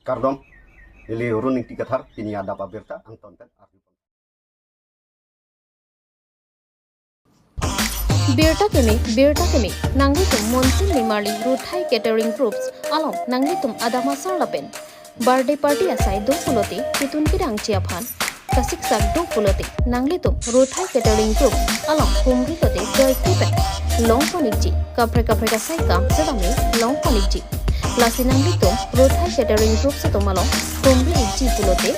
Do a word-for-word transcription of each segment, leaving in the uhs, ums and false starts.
Kardom, neli Arun Ingti Kathar, pini adap abirta angton pen arju. Birta kimi, birta kimi, nanglitum Monsoon Nimarli Ruthai Catering Groups along nanglitum adam asar lapen birthday party asai do pulote, kitun kedang chi aphan kasiksak do pulote, nanglitum Ruthai Catering Group along humri lote joy kepen longpon ikji, kaprek kaprek asai kam sedame longpon ikji. Lasi nanglitum Ruthai Catering Groups atum along humri ikji pulote,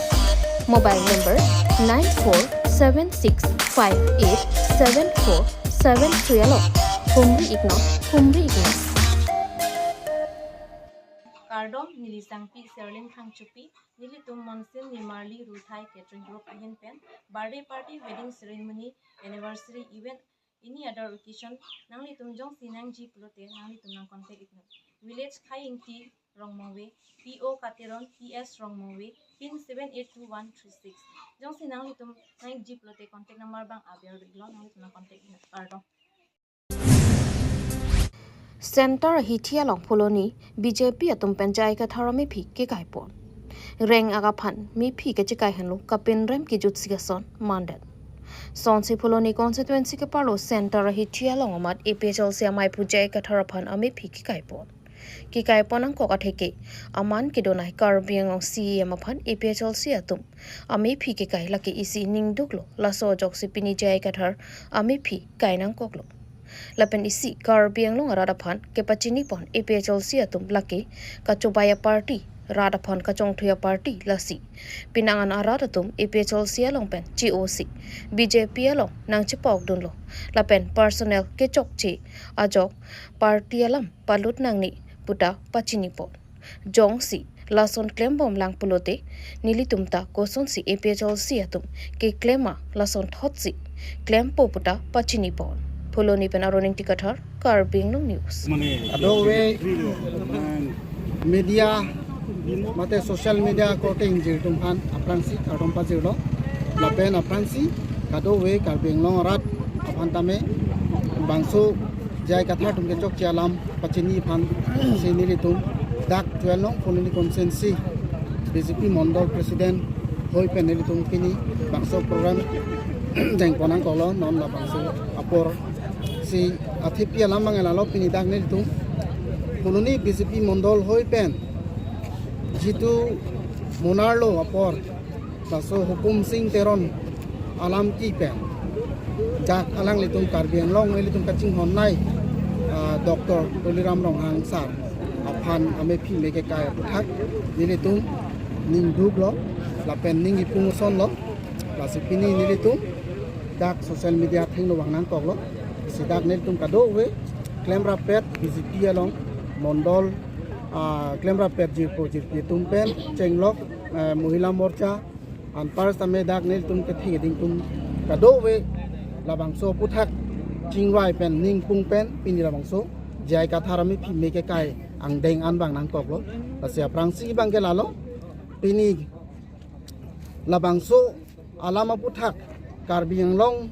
mobile number nine four seven six five eight seven four seven three along humri iknon, humri iknon. Kardom, neli Sangpi Serlin Phangchopi, nelitum Monsoon Nimarli Ruthai Catering Group ahin pen birthday party, wedding ceremony, anniversary event, any other occasion, nanglitum jongsi nangji pulote, nanglitum nang contact iknon. Village Khayingti Rongmongve, P O Kateron, P S Rongmongve, pin seven eight two one three six. Jongsi nanglitum nangji pulote contact number abang aber iklo, nanglitum nang contact iknon. Kardom. Center ahithi along Phuloni B J P atum pen J I Kathar amephi kekaipon. Reng-ak aphan mephi kechekai henlo kapinrem kejutsi ason mandet. Sonsi Phuloni constituency keparlo Center ahithi along amat A P H L C amaiphu J I Kathar aphan amephi kekaipon. Kekaipon angkok atheke aman kedonai Karbi Anglong C E M aphan A P H L C atum amephi kekai lake isi ningduklo, laso ajoksi pini J I Kathar amephi kai nangkoklo. Lapen isi Karbi Anglong arat aphan kepachinipon A P H L C atum lake kachobai aparty, rat aphan kachongthui aparty lasi. Pinangan arat atum A P H L C along pen chi-osi B J P along nangchepokdunlo. Lapen personal kechokche ajok party alam palut nangne puta pachinipon. Jongsi lason klembomlang pulote, nelitum ta kosonsi A P H L C atum keklem ma lason thotsi klempo puta pachinipon. Phuloni pen Arun Ingti Kathar, Karbi Anglong News. Kadokave media mate social media korte ingjir atum aphan aphrangsi kardom pajirlo. Lapen aphrangsi kadokave Karbi Anglong arat aphan tame bangso J I Kathar atum kechokche alam pachini aphansi nelitum dak twelve nong Phuloni constituency B J P Mondol President hoi pen nelitum pini bangso program dengpon nangkoklo. Non labangso aporsi athepi alam abang lalo, pini dak nelitum Phuloni B J P Mondol hoi pen jitu monarlo apor, laso Hukum Sing Teron alam ki pen dak alanglitum Karbi Anglong ilitum kachinghonnei, ah, Doctor Tuliram Ronghang sir aphan amephi me kekai aputhak nelitum ningduklo lapen ning ipung osonlo. Lasi pini nelitum dak social media athengno vang nangkoklo. Si dak nelitum kadokave klemrappet B J P along Mondol, ah, klemrappet jirpo jirpi atum pen chenglok, eh, Mohila Morcha anpar tame dak nelitum kethe keding atum kadokave labangso aputhak chingvai pen ningpung pen pini labangso J I Kathar amephi me kekai angdeng an vang nangkoklo. Lasi aphrangsi abang ke lalo, pini labangso alam aputhak Karbi Anglong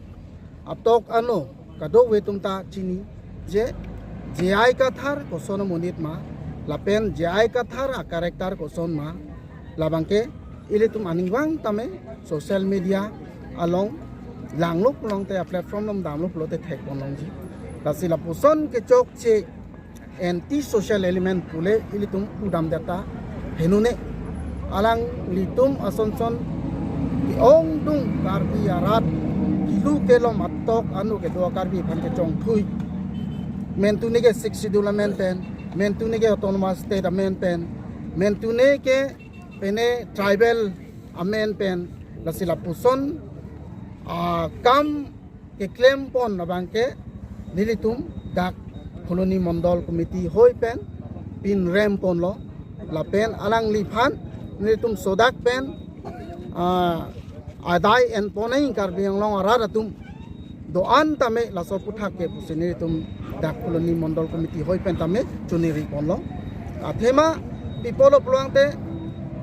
atok ano kadokave atum ta chini je J I Kathar koson amonit ma lapen J I Kathar a-character koson ma, labang ke ilitum aning vang tame social media along langlo pulote, a-platform along damlo pulote thekpon longji. Lasi lapuson kechokche anti social element pule ilitum pudam deta henune. Alanglitum asonson ke-ongdung Karbi arat kilu kelom atok ano kedo Karbi aphan kechongthui. Mentune ke Sixth Schedule amen pen, mentune ke Autonomous State amen pen, mentune ke pene tribal amen pen, lasi lapuson akam keklempon abang ke nelitum dak Phuloni Mondol Committee hoi pen pinremponlo lapen alangliphan nelitum sodak pen, ah, adai enpon nang Karbi Anglong arat atum do-an tame laso aputhak ke pusi nelitum dak Phuloni Mondol Committee hoi pen tame choniriponlo. Athema pi apotlo pulote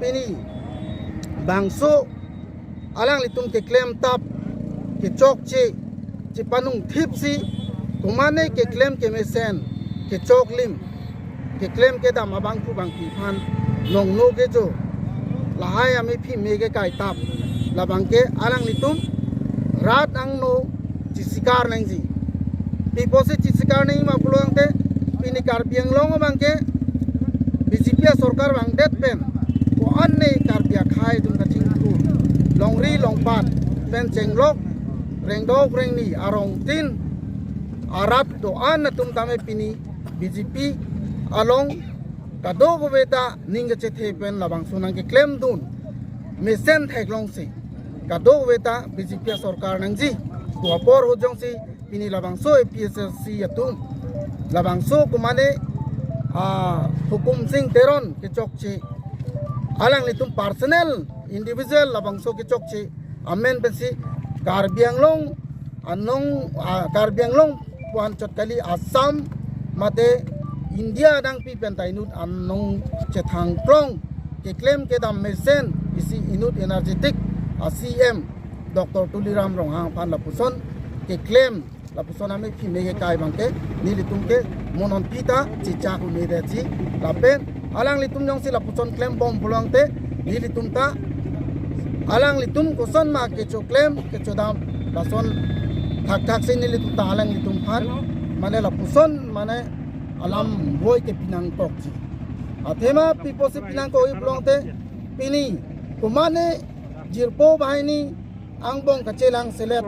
pini bangso alanglitum keklem tap kechokche chepanung thipsi, komane keklem kemesen kechoklim keklem kedam abangphu bangpi aphan nongno kecho, lahai amephi me ke kaitap, labang ke alanglitum rat angno chisikar nangji. Pi apotsi chisikar nangji ma pulo tangte, pini Karbi Anglong abang ke B J P asorkar vangdet pen, ko-an ne Karbi akhei atum kachingthur, longri longpat pen chenglok, rengdok rengni arongtin arat do-an atum tame pini B J P along kadokave ta ning kachethe pen labangso nangkeklemdun mesen theklongsi kadokave ta B J P asorkar nangji. Pu apor ahut jongsi pini labangso A P H L C atum, labangso komane, ah, Hukum Sing Teron kechokche, alanglitum personal individual labangso kechokche amen pensi Karbi Anglong anong, ah, Karbi Anglong pu anchot kali, Assam mate India adangpi pen ta inut anong chethangklong keklem kedam mesen isi inut energetic a C M Doctor Tuliram Ronghang aphan lapuson keklem, lapuson amephi me kekai abang ke nelitum ke mo non pi ta chichak un-edetji. Lapen alanglitum jongsi lapuson klembom pulo tangte, nelitum ta alanglitum koson ma kechoklem kechodam, lason thakthaksi nelitum ta alanglitum aphan mane lapuson mane alam boi ke pinangkokji. Athema pi apotsi pinangkokji pulo tangte, pini komane jirpo banghini angbong kachelang selet,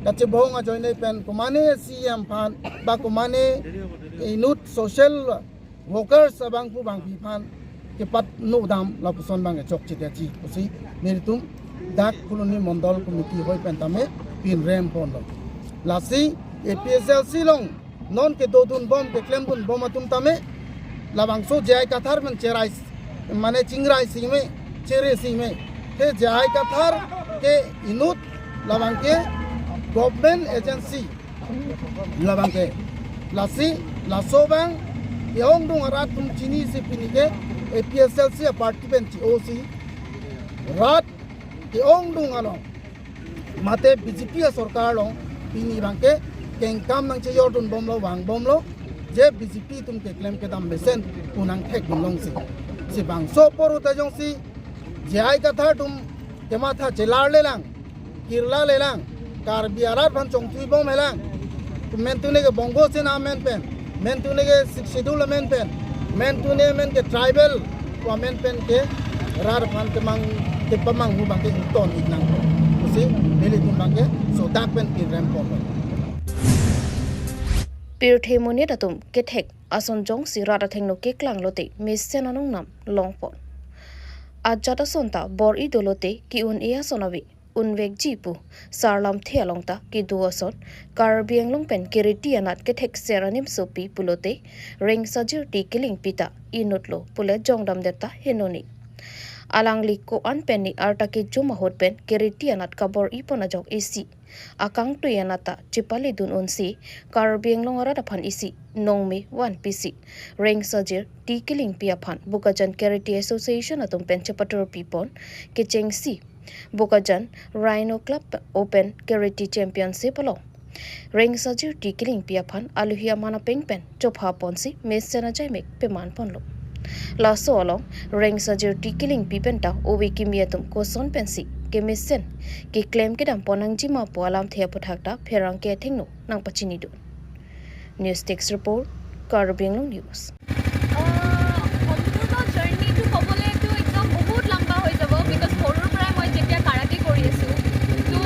kachebong ajoine pen komane C M aphan ba komane inut social workers abangphu bangpi aphan kepatnodam lapuson abang kechokchedetji pusi nelitum dak Phuloni Mondol Committee hoi pen tame pinrem ponlo. Lasi A P H L C along non kedodunbom keklemdunbom atum tame labangso J I Kathar pen cherai mane chingrai singme, chere singme. He J I Kathar ke inut, labang ke government agency labang ke. Lasi laso abang ke-ongdung arat atum chinisi pini ke A P H L C aparty pen chi-osi rat ke-ongdung along mate B J P asorkar along pini abang ke kengkam nangchejordunbomlo, vangbomlo, je B J P atum keklem kedam mesen pu nangthekdunlongsi. Si bangso apor ahut ta jongsi J I Kathar atum kematha chelarlelang, kirlalelang, Karbi arat aphan chongthuibomhelang, mentune ke Bongo Sena amen pen, mentune ke Sixth Schedule amen pen, mentune amen ke tribal pu amen pen ke rat aphan kemang kepamanghu abang ke ington-ik nangkok pusi nelitum abang ke sodak pen pirrem ponlo. Pirthe monit atum kethek ason jongsi rat athengno keklanglote mesen anongnam longpon. Ajat ason ta bor-i dolote ke-un-e ason ave, unvekji pu sarlamthe along ta kedo ason Karbi Anglong pen Kiriti anat kethekser animsopi pulote Rengsajir T. Killingpi ta inutlo pule jongdamdet ta henone. Alangli ko-an pen ni arta kejum ahut pen Kiriti anat kabor-ipon ajok isi akangtui anat ta chepaledun unsi Karbi Anglong arat aphan isi nongme vanpisi Rengsajir T. Killingpi aphan Bokajan Karate Association atum pen chepaturpipon kechengsi Bokajan Rhino Club Open Karate Championship along Rengsajir T. Killingpi aphan aluhi aman apeng pen chophaponsi mesen ajaimek pemanponlo. Laso along Rengsajir T. Killingpi pen ta ove kimi atum koson pensi kemesen keklem kedampon nangjima pu alamthe aputhak ta pherangke athengno nangpachinidun. News Desk Report, Karbi Anglong News. আহ, সম্পূৰ্ণ জাৰ্ণিটো ক'বলৈতো একদম বহুত লম্বা হৈ যাব, বিকজ সৰুৰ পৰাই মই যেতিয়া কাৰাটে কৰি আছোঁ, তো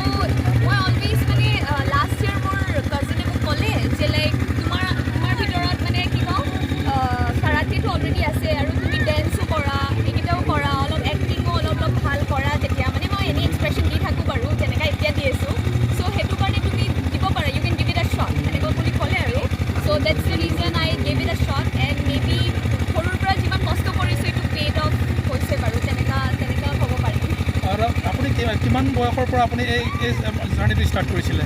মই অলৱেজ মানে, আহ, লাষ্ট ইয়েৰ মোৰ কাজিনে মোক ক'লে যে, লাইক, তোমাৰ, তোমাৰ ভিতৰত মানে কি কওঁ, আহ, কাৰাটেটো অলৰেডি আছে আৰু তুমি ডেন্সো কৰা, এইকেইটাও কৰা, অলপ এক্টিঙো অলপ অলপ ভাল কৰা, তেতিয়া মানে মই এনেই এক্সপ্ৰেশ্যন দি থাকোঁ বাৰু, যেনেকা এতিয়া দি আছোঁ। চ' সেইটো কাৰণে তুমি দিব পাৰা, you can give it a shot, এনেকুৱা বুলি ক'লে আৰু। So that's the reason I gave it a shot and maybe সৰুৰ পৰা যিমান কষ্ট কৰিছোঁ, এইটো পেইড অফ হৈছে বাৰু, তেনেকা, তেনেকা ক'ব পাৰি। আৰু আপুনি কি-, কিমান বয়সৰ পৰা আপুনি এই, এই জাৰ্ণিটো ষ্টাৰ্ট কৰিছিলে?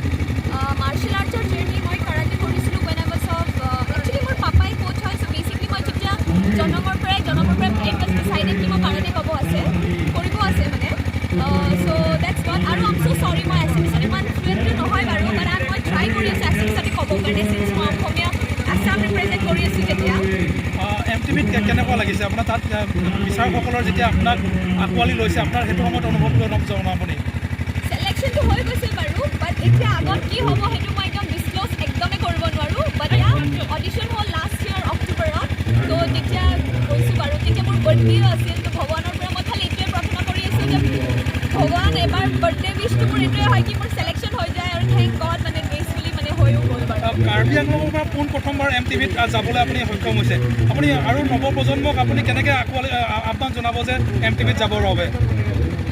আহ, মাৰ্চেল আৰ্টছৰ জাৰ্ণি মই কাৰাটে কৰিছিলোঁ when I was of, আহ, একচুৱেলি মোৰ পাপাই কোচ হয়, চ' বেচিকলি মই যেতিয়া জন্মৰ পৰাই, জন্মৰ পৰাই এক ডিচাইডেড কি মই কাৰাটে ক'ব আছে, কৰিব আছে মানে। আহ, চ' দেটছ ৱাট। আৰু আই এম চ' চৰি, মই এছামিছত ইমান ফ্লুৱেণ্টলি নহয় বাৰু, বাট আই, মই ট্ৰাই কৰি আছোঁ এছামিছতে ক'ব কাৰণে, চিন্স মই অসমীয়া আছাম ৰিপ্ৰেজেণ্ট কৰি আছোঁ যেতিয়া। আহ, এম টি ভিত কে-, কেনে কেনেকুৱা লাগিছে আপোনাৰ তাত, আহ, বিচাৰকসকলৰ যেতিয়া আপোনাক আঁকোৱালি লৈছে, আপোনাৰ সেইটো সময়ত অনুভৱটো অলপ জনাওক আপুনি। ছিলেকশ্যনটো হৈ গৈছিল বাৰু, বাট এতিয়া আগত কি হ'ব সেইটো মই একদম ডিছক্ল'জ একদমেই কৰিব নোৱাৰোঁ। বাট ইয়া, অডিশ্যন হ'ল লাষ্ট ইয়েৰ অক্টোবৰত, তো তেতিয়া গৈছোঁ বাৰু। তেতিয়া মোৰ বাৰ্থডেও আছিল, তো ভগৱানৰ পৰা মই খালি এইটোৱে প্ৰাৰ্থনা কৰি আছোঁ যে ভগৱান, এবাৰ বাৰ্থডে উইচটো মোৰ এইটোৱে হয় কি মোৰ ছিলেকশ্যন হৈ যায় আৰু থেংক গড, মানে গ্ৰেচফুলি মানে হৈও গ'ল বাৰু। আহ, কাৰ্বি আংলঙৰ পৰা পোন প্ৰথমবাৰ এম টি ভিত যাবলৈ আপুনি সক্ষম হৈছে। আপুনি আৰু নৱপ্ৰজন্মক আপুনি কেনেকৈ আঁকোৱালি, আহ, আহ্বান জনাব যে এম টি ভিত যাবৰ বাবে?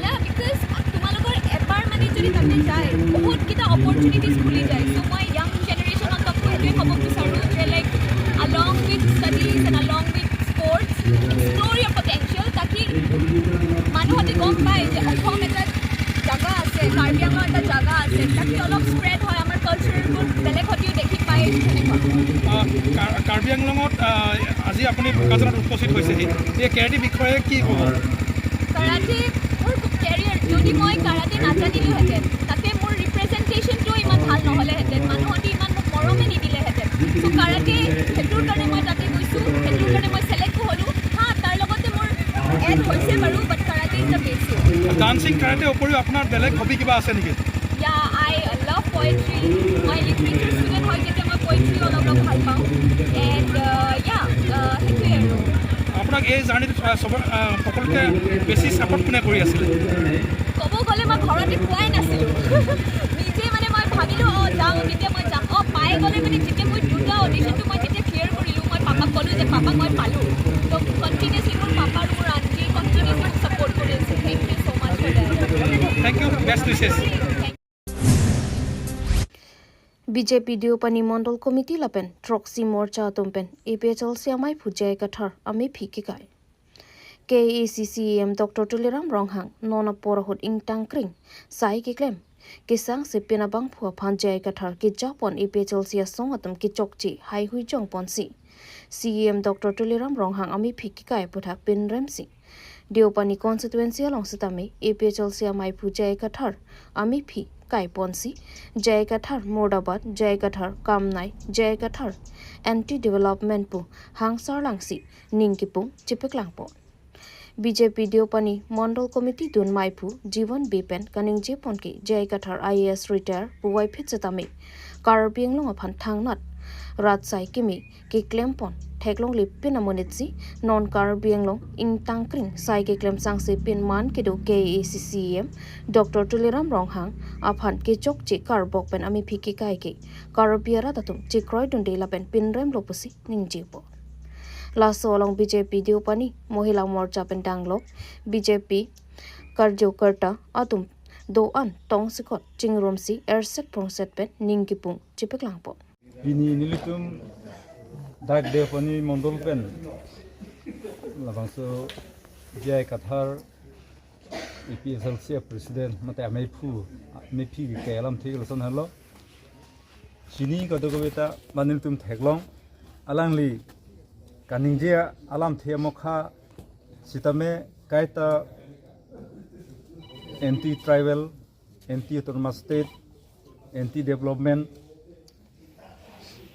ইয়া, বিকজ তোমালোকৰ এবাৰ মানে যদি তাতে যায়, বহুতকেইটা অপৰচুনিটিজ খুলি যায়। চ' মই য়াং জেনেৰেশ্যনক সেইটোৱে ক'ব বিচাৰোঁ যে, like, along with studies and along with sports, explore your potential, তাকি মানুহহঁতে গম পায় যে অসম এটা জাগা আছে, কাৰ্বি আংলং এটা জাগা আছে, তাকি অলপ স্প্ৰেড হয়, আমাৰ কালচাৰবোৰ বেলেগহঁতেও দেখি পায়, তেনেকুৱা। আহ, কাৰ- কাৰ্বি আংলঙত, আহ, আজি আপুনি বোকাজানত উপস্থিত হৈছেহি, এই কেৰাটে বিষয়ে কি ক'ব? কাৰাটে মোৰ কেৰিয়াৰ, যদি মই কাৰাটে নাজানিলোহেঁতেন, তাতে মোৰ ৰিপ্ৰেজেণ্টেশ্যনটো ইমান ভাল নহ'লেহেঁতেন, মানুহহঁতে ইমান মোক মৰমে নিদিলেহেঁতেন। চ' কাৰাটে, সেইটোৰ কাৰণে মই তাতে গৈছোঁ, সেইটোৰ কাৰণে মই ছিলেক্টো হ'লোঁ। হা, তাৰ লগতে মোৰ এড হৈছে বাৰু, but karate is the basic. Dancing karate উপৰিও আপোনাৰ বেলেগ হবি কিবা আছে নেকি? ইয়া, আই লাভ পয়েট্ৰি। মই লিটাৰেচাৰ ষ্টুডেণ্ট হয়, যেতিয়া মই পয়েট্ৰি অলপ অলপ ভাল পাওঁ। এণ্ড ইয়া, সেইটোৱে আৰু। আপোনাক এই জাৰ্ণিত, আহ, চবৰ, আহ, সকলোতকৈ বেছি ছাপোৰ্ট কোনে কৰি আছিলে? ক'ব গ'লে মই ঘৰতে পোৱাই নাছিলোঁ। নিজে মানে মই ভাবিলোঁ, "অ, যাওঁ, তেতিয়া মই যাম।" অ, পাই গ'লে মানে যেতিয়া মই দুটা অডিশ্যনটো মই যেতিয়া ক্লিয়াৰ কৰিলোঁ, মই পাপাক ক'লোঁ যে, "পাপা, মই পালোঁ।" তো কণ্টিনিউছলি মোৰ পাপা আৰু মোৰ আণ্টিয়ে কণ্টিনিউছলি ছাপোৰ্ট কৰি আছে। Thank you so much for that. Thank you, best wishes. B J P Deopani Mondol Committee lapen Throksi Morcha atum pen A P H L C amaiphu J I Kathar amephi kekai. K A A C C E M Doctor Tuliram Ronghang non apor ahut ingtang kring sai keklem kesangse pin abangphu aphan J I Kathar kejapon A P H L C asong atum kechokche haihui jongponsi C E M Doctor Tuliram Ronghang amephi kekai aphuthak pinremsi Deopani constituency along sitame A P H L C amaiphu J I Kathar amephi kaiponsi J I Kathar murdabad, J I Kathar kamnai, J I Kathar anti development pu hangsar langsi ning kipum chipeklangpo. B J P Deopani Mondol Committee dun maiphu Jivan Bey pen kaningjepon ke J I Kathar I A S retire puvoiphit sitame Karbi Anglong aphan thangnat rat sai kimi keklempon theklongle pin amonitsi non Karbi Anglong ingtang kring sai keklem sangse pin man kedo K A A C C E M Doctor Tuliram Ronghang aphan kechokche karbok pen amephi kekai ke Karbi arat atum chekroidunde lapen pinremlo pusi ningjepo. Laso along B J P Deopani Mohila Morcha pen danglok B J P karjokarta atum do-an tongsekot chingrumsi erset prongset pen ning kipum chipeklangpo. Pini nelitum dak Deopani Mondol pen labangso J I Kathar A P H L C President mate amephu, amephi ke alamthe lason helo. Chini kadokave ta nelitum theklong, alangli kaningje alamthe amokha sitame kaita anti tribal, anti autonomous state, anti development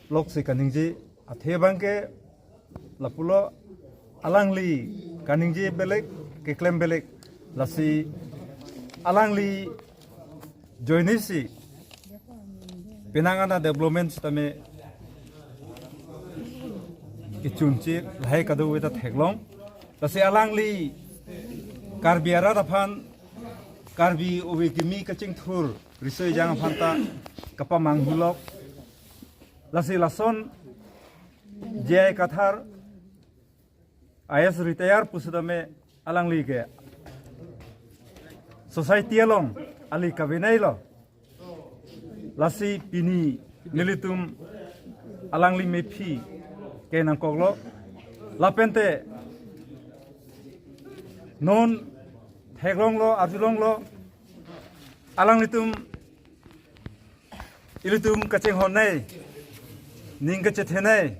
loksi kaningje, athe abangke lapulo alangli kaningje belek, keklem belek, lasi alangli joinesi penang ana development sitame kechunche lahai kadokave ta theklong. Lasi alangli Karbi arat aphan, Karbi ove kimi kachingthur riso ejang aphan ta kapamanghu lok. Lasi lason J I Kathar I A S retire pusitame alangli ke society along ali kavinai lo. Lasi pini nelitum alangli mephi ke nangkoklo. Lapente non theklonglo, arjulonglo, alanglitum ilitum kachinghonnei, ning kachethenei,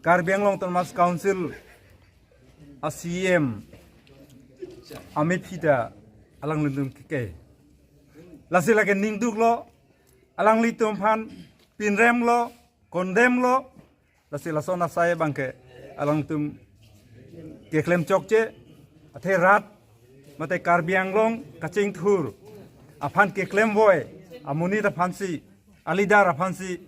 Karbi Anglong Autonomous Council a C E M amephi ta alanglitum kekai. Lasi lake ningduklo, alanglitum aphan pinremlo, condemn lo, lasi lason asai abangke alangtum keklem chokche, athe rat mate Karbi Anglong kachingthur aphan keklem voi amonit aphansi, aleader aphansi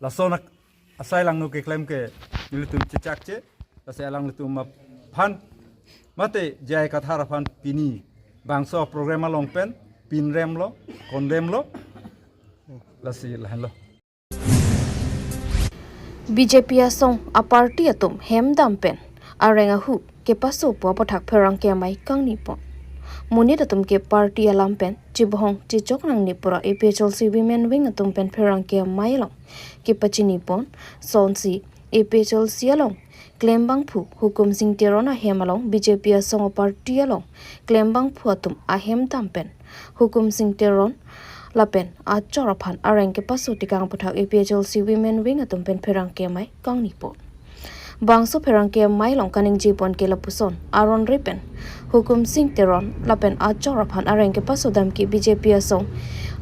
lason ak-, asai langno keklem ke nelitum chechakche, lasi alanglitum aphan mate J I Kathar aphan pini bangso program along pen pinremlo, condemn lo, lasi lahenlo. B J P asong a party atum hem dam pen areng ahu kepaso pu aputhak pherangke amei kangni pon. Monit atum ke party alam pen chibohong chichok nangne pura A P H L C Women Wing atum pen pherangke amei along kepachini pon. Sonsi A P H L C along klembangphu Hukum Sing Teron ahem along B J P asong a party along klembangphu atum ahem dam pen Hukum Sing Teron lapen achor aphan areng kepaso tekang aputhak A P H L C Women Wing atum pen pherangke amei kangni pon. Bangso pherangke amei along kaningje pon ke lapuson aron re pen Hukum Sing Teron lapen achor aphan areng kepaso dam ke B J P asong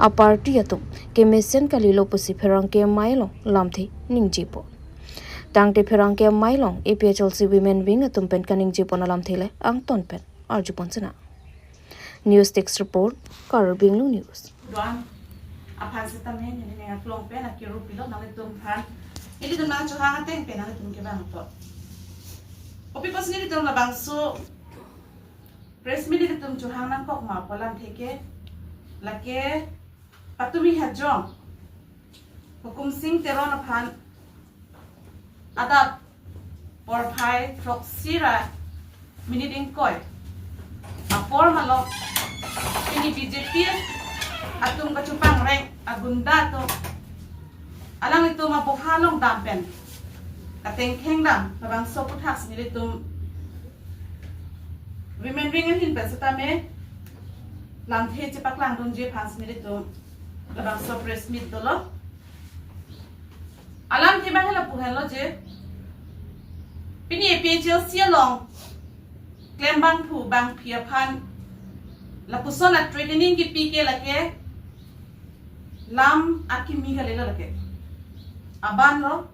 a party atum kemesen kalilo pusi pherangke amei along lamthe ningje pon. Tangte pherangke amei along A P H L C Women Wing atum pen kaningje pon alamthe le angton pen arju pon sina. News Desk Report, Karbi Anglong News. Doan aphan setame nini neng aklong pen akiru pilo nanglitum aphan. Ilitum nangchohang ateng pen nanglitum kevang apot. Kopi pusi nelitum labangso press meet nelitum chohang nangkok ma pu alamthe ke, lake patumi hajong Hukum Sing Teron aphan adap porphai throksi ra minit ingkoi apor malok pini B J P atum kachopangreng agunda atum alanglitum aboha along dam pen katengkheng dam labangso aputhak si nelitum Women Wing ahin pen setame lamthe chepaklang dunji aphan si nelitum labangso press meet dolo. Alamthe abang lapu henlo je, pini A P H L C along klembangphu bangphi aphan lapuson a threatening kipi ke lake lam akimi kalilo lake. Aban lo,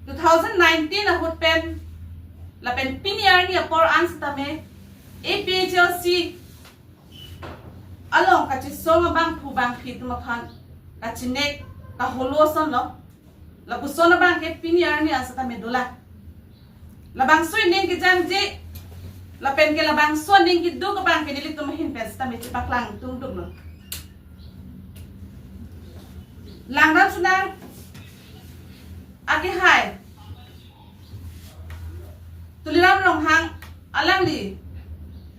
two thousand nineteen ahut pen lapen pini arni apor an setame A P H L C along kachesong abangphu bangphi atum aphan kachinek kaholo ason lo. Lapuson abang ke pini arni an setame dolang. Labangso ining kejangje lapen ke labangso ining keduk abang ke nelitum ahin pen setame chepaklang tungduk lo. Langdam senang akehai Tuliram Ronghang alangli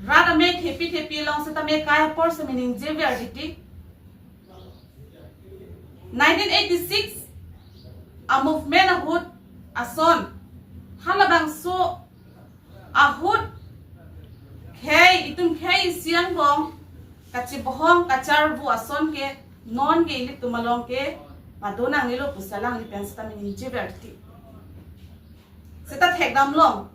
rat amek thepi thepi along setame kai apor setame ningjever titi. Nineteen eighty-six a movement ahut ason halabangso ahut khei itum khei isi angbong kachibohong kacharvu ason ke non ke ilitum along ke pado nangnelo pusi alangli pen setame ningjever titi. Seta thekdam long.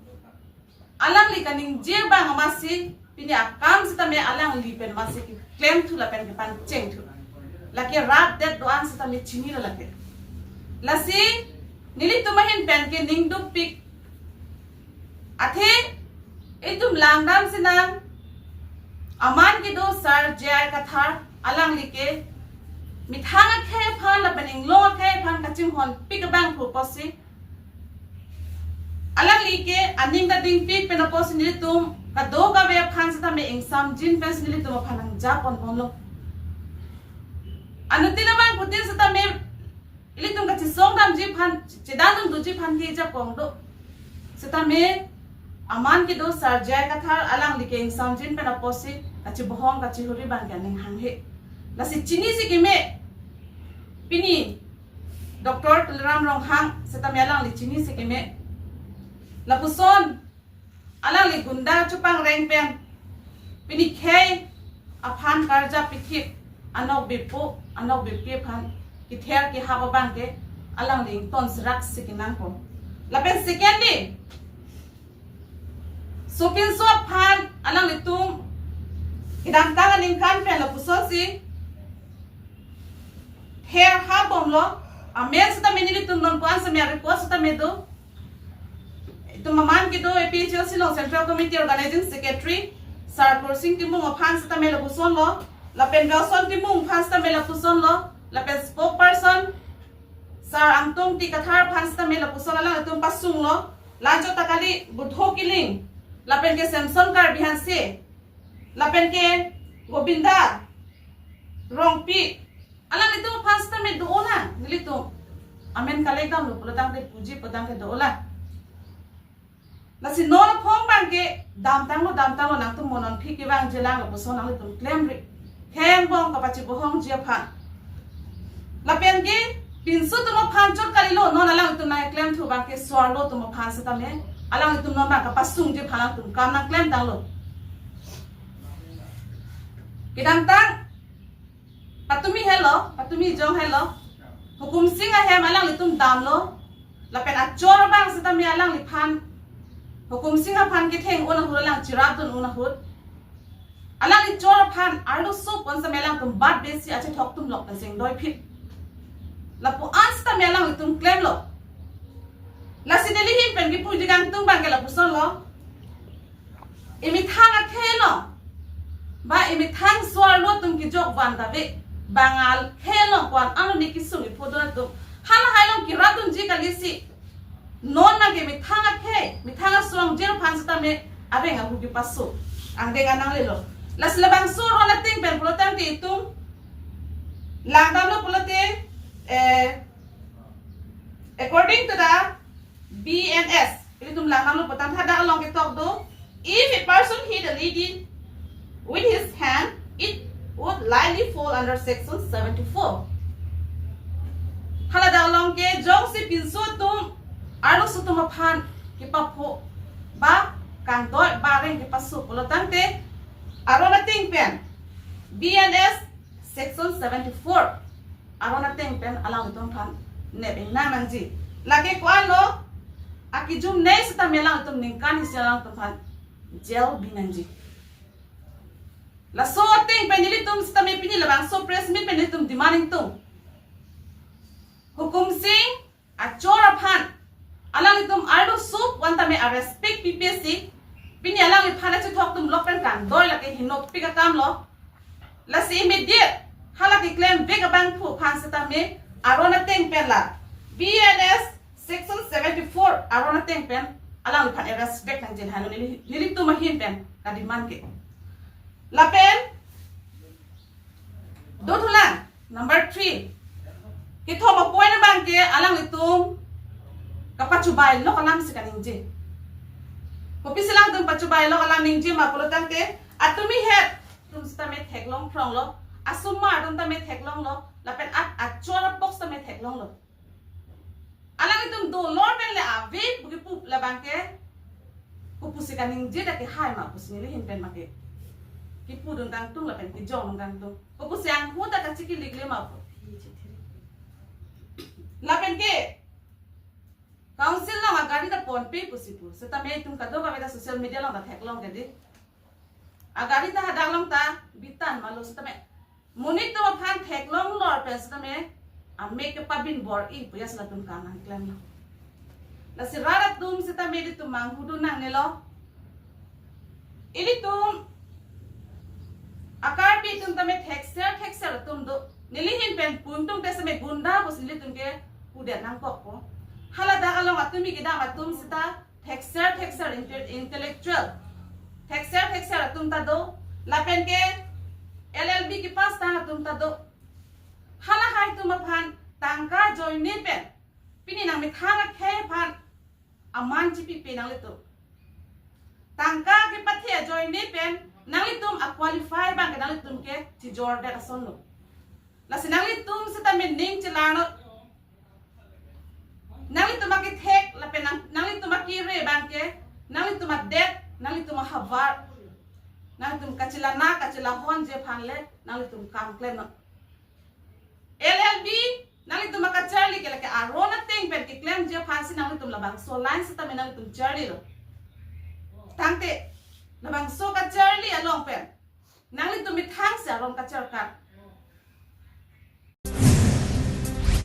Alangli kaningje abang amatsi pini akam setame alangli pen amatsi keklemthu lapen kepangchengthu. Lake rat det do-an setame chinilo lake. Lasi nelitum ahin pen ke ningdukpik. Athe itum langdam senang aman kedo Sir J I Kathar alangli ke methang akhei aphan lapen inglong akhei aphan kachinghonpik abangphu pusi alangli ke aning ta dingpik pen apotsi nelitum kadokave aphan setame ingsamjin pensi nelitum aphan nangja ponbomlo. Anuttin abangphutin setame ilitum kachesong damji aphan, chedandun doji aphan ke jakong do. Setame aman kedo Sir J I Kathar alangli ke ingsamjin pen apotsi kachibohong kachihuri abang ke aning hanghe. Lasi chinisi keme pini Doctor Tuliram Ronghang setame alangli chinisi keme. Lapuson alangli gunda chopangreng pen pini khei aphan karjap pithip anok bipu anok bipi aphan kither kihap abang ke alangli ington serak si kenangpo. Lapen secondly, sopinso aphan alanglitum kedamtang aningkan pen lapusonsi ther hapbomlo, amen setame nelitum non puan setame report setame do. Tum aman kedo A P H L C along Central Committee Organizing Secretary Sir Kursing Timung aphan sitame lapuson lo, lapen Johnson Timung aphan sitame lapuson lo, lapen spokesperson Sir Angtong T Kathar aphan sitame lapuson alanglitum pasung lo, lanchot ta kali Budho Killing, lapen ke Samson Karbi Hanse, lapen ke Gobinda Rongpi, alanglitum aphan sitame do-o lang, nelitum amen kalek damlo pulotangte puji pulotangte do-o lang. Lasi non aphong abangke damtanglo, damtanglo, nangtum mo non phik kevangji lang lapuson nanglitum klemri. Kheng bong kapachibohongji aphan. Lapen ke pinso atum aphan chot kalilo, non alanglitum nangklemthu abangke so-arlo atum aphan sitame alanglitum non abang kapasungji aphan alanglitum kam nangklemtanglo. Kedamtang patumi helo, patumi jong helo. Hukum Sing ahem alanglitum damlo. Lapen achor abang sitame alangliphan, Hukum Sing aphan ketheng un ahut, alang chirapdun un ahut, alangli chor aphan arlo sup wan sitame alangtum bat besi achethok atum lok ta seng doiphit. Lapu-an sitame alanglitum klemlo. Lasi neli ahin pen kipuji kangtung abangke lapuson lo. Emethang akhei along, ba emethang so-arlo atum kejok van ta ave, bang akhei along ko-an arlo ne kesung iphodun atum, halahai along kerapdunji kalisi. Non abangke methang akhei, methang asong jir aphan sitame areng ahu kepaso, angdeng anang lelo. Lasi labangso aron ateng pen pulotangte itum langdamlo pulote, eh, according to the B N S, ilitum langdamlo pulotangte hadak along ketok do, if a person hit a lady with his hand, it would likely fall under section seventy-four. Haladak along ke jongsi pinso atum arloso atum aphan kepapho ba kangdoi ba areng kepaso pulotangte aron ateng pen B N S section seventy-four aron ateng pen alangtum aphan nep ingnang nangji. Lake ko-anlo, akejumnei sitame alangtum ningkan isi alangtum aphan jail bi nangji. Laso ateng pen nelitum sitame pini labangso press meet pen nelitum demand ingtung. Hukum Sing achor aphan alanglitum arlo sup wan tame arespect pipesi, pini alangliphan achethok atum lok pen kangdoi lake hinokpik akamlo. Lasi immediate hala keklemvek abangphu aphan sitame aron ateng pen la B N S section seventy-four aron ateng pen alangliphan arespect nangji, hanu neli, nelitum ahin pen kademand ke. Lapen dothulang number three. Kethom a-point abangke alanglitum kapachubai lok alam si kaningje. Kopisi alangtum pachubai lok alam ningje ma pulotangte, atumi het atum sitame theklong phronglo, asomar atum tame theklonglo, lapen at achor apok sitame theklonglo. Alanglitum dolor pen le ave pu kipu labangke, kopusi kaningje dak kehai ma pusi neli ahin pen make kipudun kangtung lapen kijongdun kangtung. Kopusi anghu ta kachikilik le ma pu. Lapen ke council along agari ta ponpe pusi pu. Sitame itum kadokave ta social media along ta theklong kedi. Agari ta hadak along ta bitan malo sitame, monit atum aphan theklong lor pen sitame amek kepabin bor-i pu ya si latum kam nangklemlo. Lasi rat atum sitame ilitum manghudun nangnelo. Ilitum a-Karbi atum tame thekser thekser atum do. Neli ahin pen pu ingtungte sitame gunda pusi nelitum ke pudet nangkokpo. Haladak along atumi kedam atum sita thekser thekser inte-, intellectual, thekser thekser atum ta do, lapen ke L L B kepass tang atum ta do. Halahai atum aphan tangka ajoine pen pini nangmethang akhei aphan aman chipipe nanglitum. Tangka kepathe ajoine pen nanglitum a-qualify abangke nanglitum ke chijordet asonlo. Lasi nanglitum sitame ning chelarnot. Nanglitum akethek lapen nang, nanglitum akere abangke, nanglitum adet, nanglitum ahavar, nanglitum kachelana kachelahonji aphan le nanglitum kam klemnot. L L B nanglitum akacharli ke lake aron ateng pen keklemji aphansi nanglitum labangso line sitame nanglitum charlilo. Tangte labangso kacharli along pen nanglitum methang si aron kacharkar.